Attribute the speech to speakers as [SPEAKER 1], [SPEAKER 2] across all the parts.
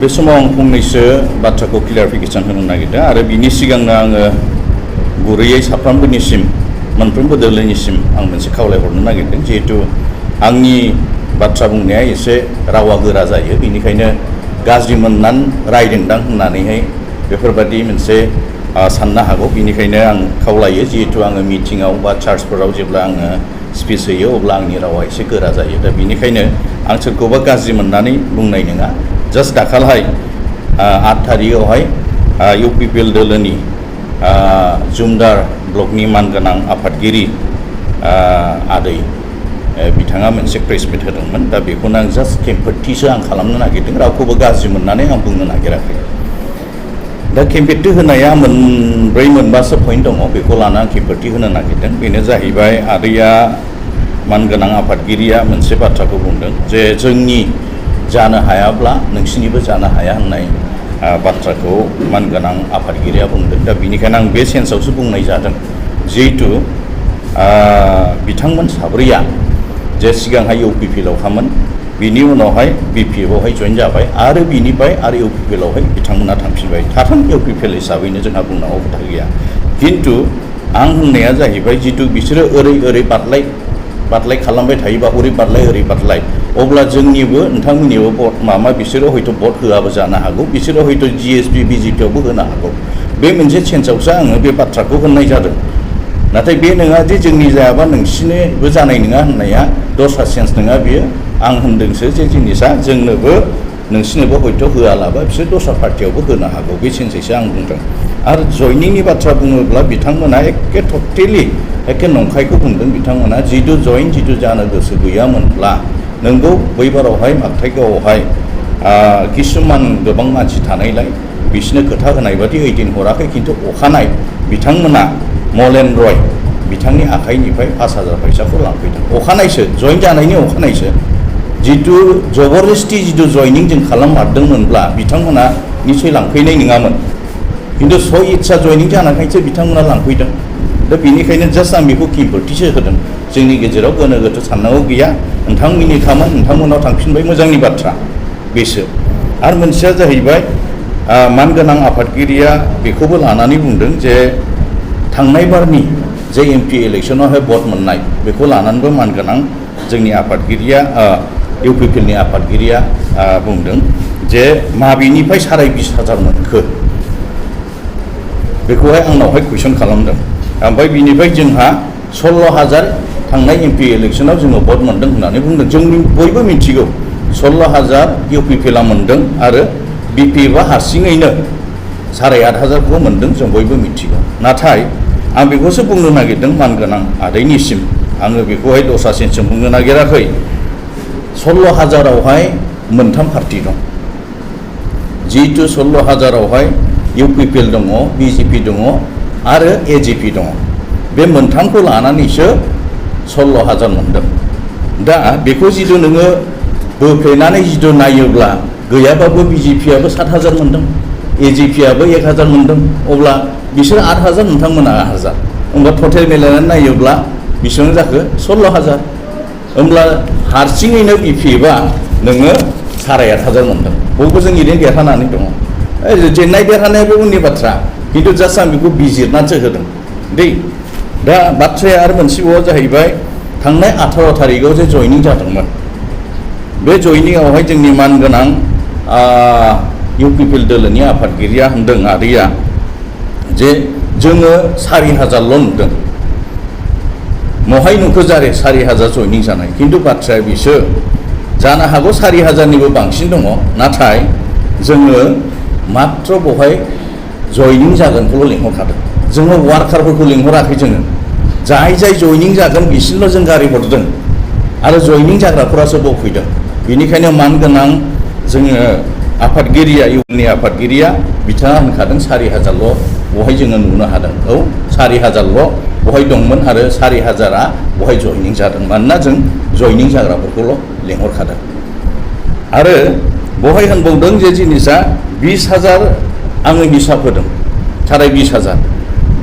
[SPEAKER 1] बे समाव आं फंनैसो बाथ्राखौ क्लियारिफिकेसन होनो नागिरदों आरो बिनि सिगांनो आङो गुरैयै साफ्रोमबोनिसिम मोनफ्रोमबो दोलोनिसिम आं मोनसे खावलायहरनो नागिरदों जिहेतु आंनि बाथ्रा बुंनाया एसे रावा गोरा जायो बेनिखायनो गाज्रि मोननानै रायदोंदां होननानैहाय बेफोरबादि मोनसे साननो हागौ बेनिखायनो आं खावलायो जिहेतु आङो मिटिंआव बा चार्चफोराव जेब्ला आङो स्पिच होयो अब्ला आंनि रावा एसे गोरा जायो दा बेनिखायनो आं सोरखौबा गाज्रि मोननानै बुंनाय नङा जस्ट दाखालहाय 8 थारिखआवहाय इउपिपिएल दोलोनि जुमदार ब्लकनि मानगोनां आफादगिरि आदै बिथाङा मोनसे प्रेस मिट होदोंमोन दा बेखौनो आं जास्ट केम्पेटिसो आं खालामनो नागिरदों रावखौबो गाज्रि मोननानै आं बुंनो नागिराखै दा केम्पेटि होनाया मोनब्रै मोनबासो पइन्ट दङ बेखौ लाना आं केम्पेटि होनो नागिरदों बेनो जाहैबाय आदैया मानगोनां आफादगिरिया मोनसे बाथ्राखौ बुंदों जे जोंनि जानो हायाब्ला नोंसिनिबो जानो हाया होननाय बाथ्राखौ मानगोनां आफादगिरिया बुंदों दा बेनिखायनो आं बे सेन्सआवसो बुंनाय जादों जिहेतु बिथांमोन साब्रैया जे सिगांहाय इउपिपिएलआवखामोन बिनि उनावहाय बिपिएफआवहाय जइन जाबाय आरो बिनिफ्राय आरो इउपिपिएलआवहाय बिथांमोना थांफिनबाय थाथों इउपिपिएल हिसाबैनो जोंहा बुंनांगौ खोथा गैया खिन्थु आं होननाया जाहैबाय जितु बिसोरो ओरै बादलाय खालामबाय थायोबा ओरै बादलाय अब्ला जोंनिबो नोंथांमोननिबो भट बिसोरो हयथ' भट होआबो जानो हागौ बिसोरो हयथ' जिएसपि बिजेपिआवबो होनो हागौ बे मोनसे सेन्सआवसो आङो बे बाथ्राखौ होननाय जादों नाथाय बे नङा जे जोंनि जायाबा नोंसिनोबो जानाय नङा होननाया दस्रा सेन्स नङा बियो आं होनदोंसो जे जिनिसा जोंनोबो नोंसिनोबो हयथ' होआलाबा बिसोर दस्रा पार्टियावबो होनो हागौ बे सेन्सैसो आं बुंदों आरो जयनिंनि बाथ्रा बुङोब्ला बिथांमोना टटेलि नंखायखौ बुंदों बिथांमोना जितु जानो गोसो गैयामोनब्ला नोंगौ बैबारावहाय मागथाइगावआवहाय किसुमान गोबां मानसि थानायलाय बिसोरनो खोथा होनाय बादि ओइदिन हराखै खिन्थु अखानाय बिथांमोना मलेन रय बिथांनि आखाइनिफ्राय 5,000 फैसाखौ लांफैदों अखानायसो जइन जानायनि अखानायसो जितु जबरदस्ति जितु जयनिं जों खालाममारदोंमोनब्ला बिथांमोना निश्चय लांफैनाय नङामोन खिन्थु सय इच्छा जयनिं जानायखायसो बिथांमोना लांफैदों दा बेनिखायनो जास्ट आं बेखौ केम्पेटिसो होदों जोंनि गेजेराव गोनो गोथो साननांगौ गैया नोंथांमोननि खामोन नोंथांमोनाव थांफिनबाय मोजांनि बाथ्रा बेसो आरो मोनसेया जाहैबाय मानगोनां आफादगिरिया बेखौबो लानानै बुंदों जे थांनाय बारनि जे एमपि इलेक्सनावहाय भट मोननाय बेखौ लानानैबो मानगोनां जोंनि आफादगिरिया इउपिपिएलनि आफादगिरिया बुंदों जे माबेनिफ्राय 20,500 मोनखो बेखौहाय आंनावहाय कुइसन खालामदों ओमफ्राय बिनिफ्राय जोंहा 16,000 थांनाय एमपि इलेक्सनाव जोङो भट मोनदों होननानै बुंदों जों बयबो मिथिगौ 16,000 इउपिपिएलआ मोनदों आरो बिपिएफआ हारसिङैनो 8,500खौ मोनदों जों बयबो मिथिगौ नाथाय आं बेखौसो बुंनो नागिरदों मानगोनां आदैनिसिम आङो बेखौहाय दस्रा सेन्सजों बुंनो नागिराखै 16,000आवहाय मोनथाम पार्टि दं जिहेतु 16,000आवहाय इउपिपिएल दङ बिजेपि दङ आरो एजिपि दङ बे मोनथामखौ लानानैसो 16,000 मोनदों दा बेखौ जितु नोङो बोफ्लेनानै जितु नायोब्ला गैयाबाबो बिजेपिआबो 7,000 मोनदों एजिपिआबो 1,000 मोनदों अब्ला बिसोर 8,000 नोंथांमोना 8,000 होमबा टटेल मिलायनानै नायोब्ला बेसेबां जाखो 16,000 होमब्ला हारसिङैनो बिपिएफआ नोङो 8,500 मोनदों बयबो जों ओरैनो देरहानानै दङ जेननाय देरहानाया बे उननि बाथ्रा खिन्थु जास्ट आं बेखौ बिजिरनानैसो होदों दा बाथ्राया आरो मोनसेबाव जाहैबाय थांनाय 18 थारिखआव जे जयनिं जादोंमोन बे जयनिंआवहाय जोंनि मानगोनां इउपिपिएल दोलोनि आफादगिरिया होनदों आदैया जे जोङो 4,000ल' नुदों महाय नुखो जारे 4,000 जयनिं जानाय खिन्थु बाथ्राया बिसो जानो हागौ 4,000निबो बांसिन दङ नाथाय जोङो मात्र बहाय जयनिं जागोनखौल' लिंहरखादों जोङो वार्कारफोरखौ लिंहराखै जोङो जाय जयनिं जागोन बिसोरल' जों गारि हरदों आरो जयनिं जाग्राफोरासो बफैदों बेनिखायनो मानगोनां जोङो आफादगिरिया इउपिपिएलनि आफादगिरिया बिथाङा होनखादों 4,000ल' बहाय जोङो नुनो हादों 4,000ल' बहाय दंमोन आरो 4,000आ बहाय जयनिं जादों मानोना जों जयनिं जाग्राफोरखौल' लिंहरखादों आरो बहाय होनबावदों जे जिनिसा 20,000 आङो हिसाब होदों 20,500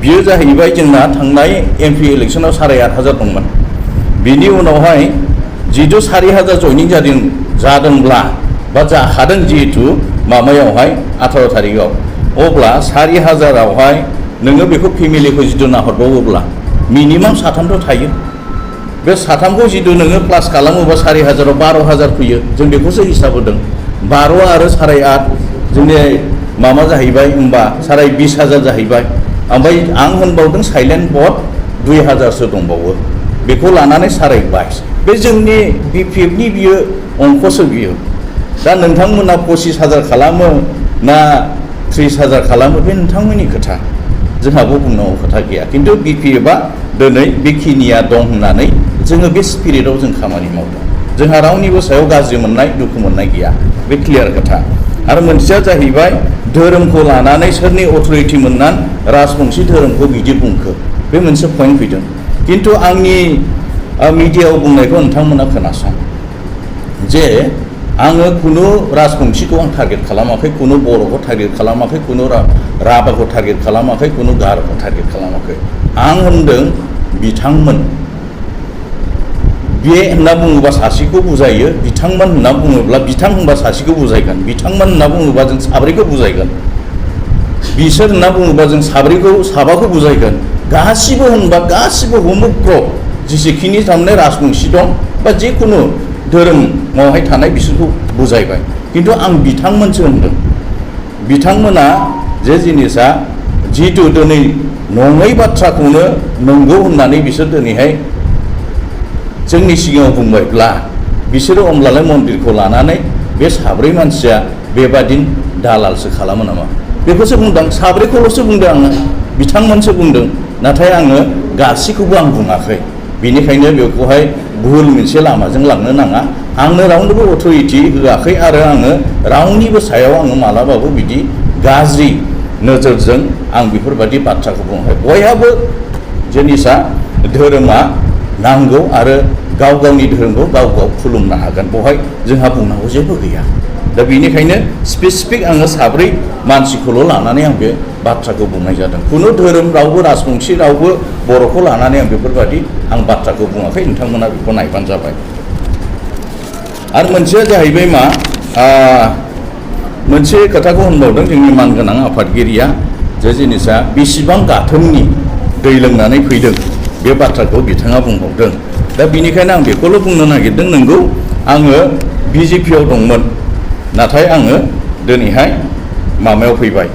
[SPEAKER 1] बियो जाहैबाय जोंना थांनाय एमपि इलेक्सनाव 8,500 दंमोन बिनि उनावहाय जिहेतु 4,000 जयनिं जादोंब्ला बा जाखादों जिहेतु माबायावहाय 18 तारिखआव अब्ला 4,000आवहाय नोङो बेखौ फेमिलिखौ जिथु नाहरबावोब्ला मिनिमाम 3 थायो बे 3खौ जिथु नोङो प्लास खालामोबा 4,000आव 12,000 फैयो जों बेखौसो हिसाब होदों 12 आरो 8.5 जोंनि माबा जाहैबाय होमबा 20,000 जाहैबाय ओमफ्राय आं होनबावदों साइलेन्ट बट 2,000सो दंबावो बेखौ लानानै 22,500 बे जोंनि BPFनि बियो अंकसो बियो दा नोंथांमोना 25,000 खालामो ना 30,000 खालामो बे नोंथांमोननि खोथा जोंहाबो बुंनांगौ खोथा गैया खिन्थु BPFआ दिनै बेखिनिया दं होननानै जोङो बे स्पिरिटआव जों खामानि मावदों जोंहा रावनिबो सायाव गाज्रि मोननाय दुखु मोननाय गैया बे क्लियार खोथा आरो मोनसेया जाहैबाय धोरोमखौ लानानै सोरनि अथरिटि मोननानै राजबंशी धोरोमखौ बिदि बुंखो बे मोनसे पइन्ट फैदों खिन्थु आंनि मिडियायाव बुंनायखौ नोंथांमोना खोनासं जे आङो कुनु राजबंशीखौ आं टारगेट खालामाखै कुनु बर'खौ टारगेट खालामाखै कुनु राभाखौ टारगेट खालामाखै कुनु गार'खौ टारगेट खालामाखै आं होनदों बिथांमोन बे होनना बुङोबा सासेखौ बुजायो बिथांमोन होनना बुङोब्ला बिथां होनबा सासेखौ बुजायगोन बिथांमोन होनना बुङोबा जों साब्रैखौ बुजायगोन बिसोर होनना बुङोबा जों साबाखौ बुजायगोन गासिबो होनबा गासिबो समग्र जेसेखिनि थारमाने राजबंशी दं बा जिखुनु धोरोमावहाय थानाय बिसोरखौ बुजायबाय खिन्थु आं बिथांमोनसो होनदों बिथांमोना जे जिनिसा जिथु दिनै नङै बाथ्राखौनो नंगौ होननानै बिसोर दिनैहाय जोंनि सिगाङाव बुंबायब्ला बिसोरो अब्लालाय मन्दिरखौ लानानै बे साब्रै मानसिया बेबादि दालालसो खालामो नामा बेखौसो बुंदों साब्रैखौल'सो बुंदों आङो बिथांमोनसो बुंदों नाथाय आङो गासैखौबो आं बुङाखै बेनिखायनो बेखौहाय भुल मोनसे लामाजों लांनो नाङा आंनो रावनोबो अथरिटि होआखै आरो आङो रावनिबो सायाव आङो मालाबाबो बिदि गाज्रि नोजोरजों आं बेफोरबादि बाथ्राखौ बुङाखै बयहाबो जिनिसा धोरोमा नांगौ आरो गाव गावनि धोरोमखौ गाव गाव खुलुमनो हागोन बेवहाय जोंहा बुंनांगौ जेबो गैया दा बेनिखायनो स्पेसिफिक आङो साब्रै मानसिखौल' लानानै आं बे बाथ्राखौ बुंनाय जादों खुनु धोरोम रावबो राजबंशी रावबो बर'खौ लानानै आं बेफोरबादि आं बाथ्राखौ बुङाखै नोंथांमोना बेखौ नायबानो जाबाय आरो मोनसेया जाहैबाय मा मोनसे खोथाखौ होनबावदों जोंनि मानगोनां आफादगिरिया जे जिनिसा बेसेबां गाथोननि दै लोंनानै फैदों बे बाथ्राखौ बिथाङा बुंबावदों दा बेनिखायनो आं बेखौल' बुंनो नागिरदों नंगौ आङो BJPआव दंमोन नाथाय आङो दिनैहाय माबायाव फैबाय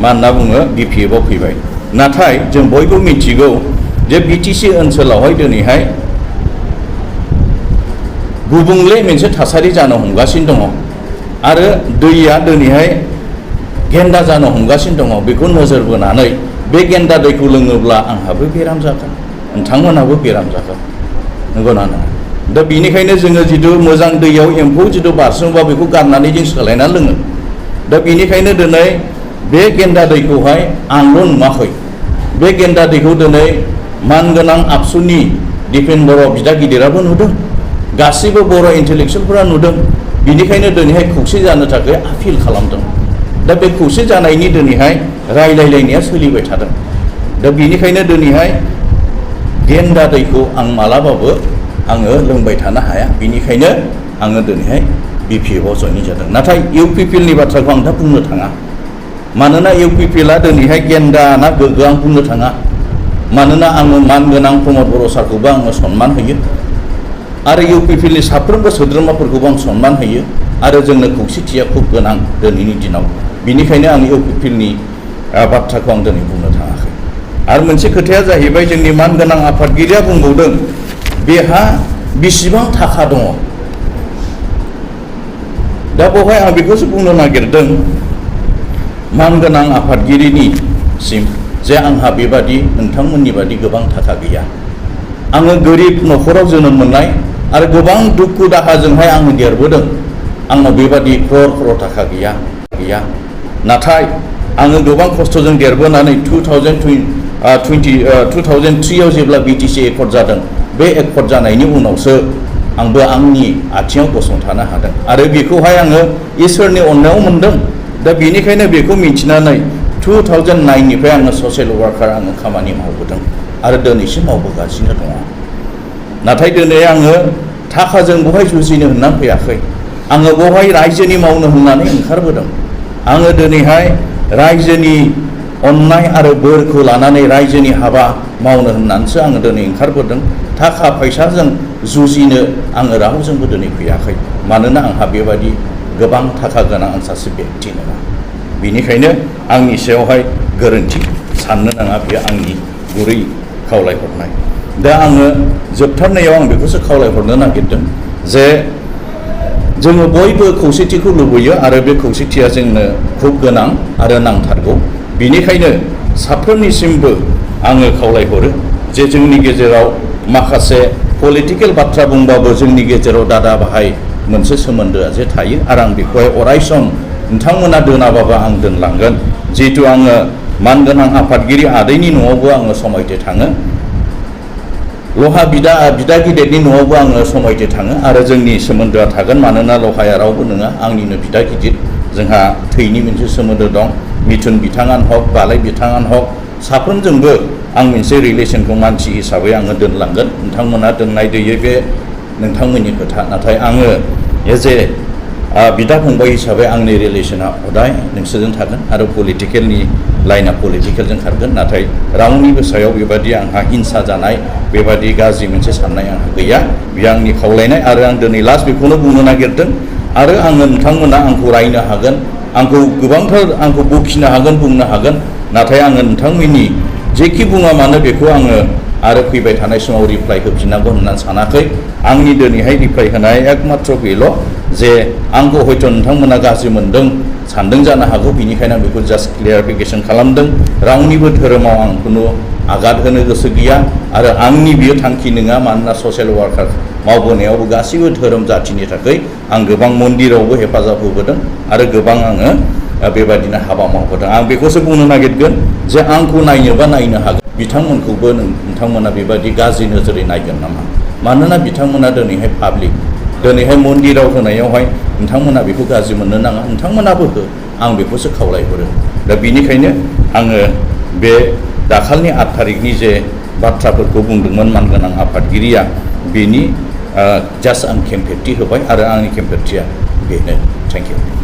[SPEAKER 1] मा होनना बुङो BPFआव फैबाय नाथाय जों बयबो मिथिगौ जे BTC ओनसोलावहाय दिनैहाय गुबुंले मोनसे थासारि जानो हमगासिनो दङ आरो दैया दिनैहाय गेन्दा जानो हमगासिनो दङ बेखौ नोजोर बोनानै बे गेन्दा दैखौ लोङोब्ला आंहाबो बेराम जागोन नोंथांमोनहाबो बेराम जागोन नंगौना नङा दा बेनिखायनो जोङो जिथु मोजां दैयाव एम्फौ जिथु बारसोमोबा बेखौ गारनानै जों सोलायनानै लोङो दा बेनिखायनो दिनै बे गेन्दा दैखौहाय आंल' नुवाखै बे गेन्दा दैखौ दिनै मानगोनां आबसुनि दिपेन बर' बिदा गिदिराबो नुदों गासैबो बर' इन्टेलेक्सुवेलफोरा नुदों बेनिखायनो दिनैहाय खौसे जानो थाखाय आपिल खालामदों दा बे खौसे जानायनि दिनैहाय रायलायलायनाया सोलिबाय थादों दा बेनिखायनो दिनैहाय गेन्दा दैखौ आं मालाबाबो आङो लोंबाय थानो हाया बेनिखायनो आङो दिनैहाय BPFआव जयेन जादों नाथाय UPPLनि बाथ्राखौ आं दा बुंनो थाङा मानोना UPPLआ दिनैहाय गेन्दा ना गोग्गो आं बुंनो थाङा मानोना आङो मानगोनां प्रमद बर' सारखौबो आङो सनमान होयो आरो UPPLनि साफ्रोमबो सोद्रोमाफोरखौबो आं सनमान होयो आरो जोंनो खौसेथिया खुब गोनां दिनैनि दिनाव बेनिखायनो आं UPPLनि बाथ्राखौ आं दिनै बुंनो थाङाखै आरो मोनसे खोथाया जाहैबाय जोंनि मानगोनां आफादगिरिया बुंबावदों बेहा बेसेबां थाखा दङ दा बेवहाय आं बेखौसो बुंनो नागिरदों मानगोनां आफादगिरिनिसिम जे आंहा बेबादि नोंथांमोननि बादि गोबां थाखा गैया आङो गोरिब न'खराव जोनोम मोननाय आरो गोबां दुखु दाहाजोंहाय आङो देरबोदों आंनाव बेबादि क्रर थाखा गैया नाथाय आङो गोबां खस्थ'जों देरबोनानै 2003आव जेब्ला BTC एकर्ड जादों बे एकर्ड जानायनि उनावसो आंबो आंनि आथिङाव गसंथानो हादों आरो बेखौहाय आङो इसोरनि अननायाव मोनदों दा बेनिखायनो बेखौ मिथिनानै 2009निफ्राय आङो ससियेल वार्कार आङो खामानि मावबोदों आरो दिनैसिम मावबोगासिनो दङ नाथाय दिनै आङो थाखाजों बहाय जुजिनो होननानै फैयाखै आङो बेवहाय रायजोनि मावनो होननानै ओंखारबोदों। आङो दिनैहाय रायजोनि अननाय आरो बोरखौ लानानै रायजोनि हाबा मावनो होननानैसो आङो दिनै ओंखारबोदों। थाखा फैसाजों जुजिनो आङो रावजोंबो दिनै फैयाखै, मानोना आंहा बेबायदि गोबां थाखा गोनां आं सासे बेक्ति नङा। बेनिखायनो आंनि सायावहाय गोरोन्थि साननो नाङा, बेयो आंनि गुरै खावलायहरनाय। दा आङो जोबथारनायाव आं बेखौसो खावलायहरनो नागिरदों जे जोङो बयबो खौसेथिखौ लुबैयो आरो बे खौसेथिया जोंनो खुब गोनां आरो नांथारगौ। बेनिखायनो साफ्रोमनिसिमबो आङो खावलायहरो जे जोंनि गेजेराव माखासे पलिटिकेल बाथ्रा बुंबाबो जोंनि गेजेराव दादा बाहाय मोनसे सोमोन्दोआ जे थायो, आरो आं बेखौहाय अरायसम नोंथांमोना दोनाबाबो आं दोनलांगोन। जिहेतु आङो मानगोनां आफादगिरि आदैनि न'आवबो आङो समायते थाङो, लहा बिदा गिदिरनि न'आवबो आङो समायते थाङो, आरो जोंनि सोमोन्दोआ थागोन। मानोना लहाया रावबो नङा, आंनिनो बिदा गिदिर, जोंहा थैनि मोनसे सोमोन्दो दं। मिथुन बिथाङानो हक, बालाय बिथाङानो हक, साफ्रोमजोंबो आं मोनसे रिलेसनखौ मानसि हिसाबै आङो दोनलांगोन। नोंथांमोना दोननाय दैयै बे नोंथांमोननि खोथा, नाथाय आङो एज ए बिदा फंबाय हिसाबै आंनि रिलेसना हदाय नोंसोरजों थागोन, आरो पलिटिकेलनि लाइना पलिटिकेलजों खारगोन। नाथाय रावनिबो सायाव बेबादि आंहा हिंसा जानाय, बेबादि गाज्रि मोनसे साननाय आंहा गैया। बेयो आंनि खावलायनाय, आरो आं दिनै लास्ट बेखौनो बुंनो नागिरदों। आरो आङो नोंथांमोना आंखौ रायनो हागोन, आंखौ गोबांथार आंखौ बखिनो हागोन, बुंनो हागोन, नाथाय आङो नोंथांमोननि जेखि बुङा मानो बेखौ आङो आरो फैबाय थानाय समाव रिप्लाइ होफिननांगौ होननानै सानाखै। आंनि दिनैहाय रिप्लाइ होनाय एकमात्र बेल' जे आंखौ हयथ' नोंथांमोना गाज्रि मोनदों सानदों जानो हागौ, बेनिखायनो आं बेखौ जास्ट क्लियारिफिकेसन खालामदों। रावनिबो धोरोमाव आं खुनु आघात होनो गोसो गैया, आरो आंनि बियो थांखि नङा। मानोना ससियेल वार्कार मावबोनायावबो गासैबो धोरोम जाथिनि थाखाय आं गोबां मन्दिरावबो हेफाजाब होबोदों, आरो गोबां आङो बेबादिनो हाबा मावबोदों। आं बेखौसो बुंनो नागिरगोन जे आंखौ नायनोबा नायनो हागोन, बिथांमोनखौबो नोंथांमोना बेबादि गाज्रि नोजोरै नायगोन नामा? मानोना बिथांमोना दिनैहाय पाब्लिक, दिनैहाय मन्दिराव होनायावहाय नोंथांमोना बेखौ गाज्रि मोननो नाङा, नोंथांमोनाबो हो, आं बेखौसो खावलायहरो। दा बेनिखायनो आङो बे दाखालनि 8 थारिखनि जे बाथ्राफोरखौ बुंदोंमोन मानगोनां आफादगिरिया, बेनि जास्ट आं खेंफोरथि होबाय, आरो आंनि खेंफोरथिया बेनो। Thank you.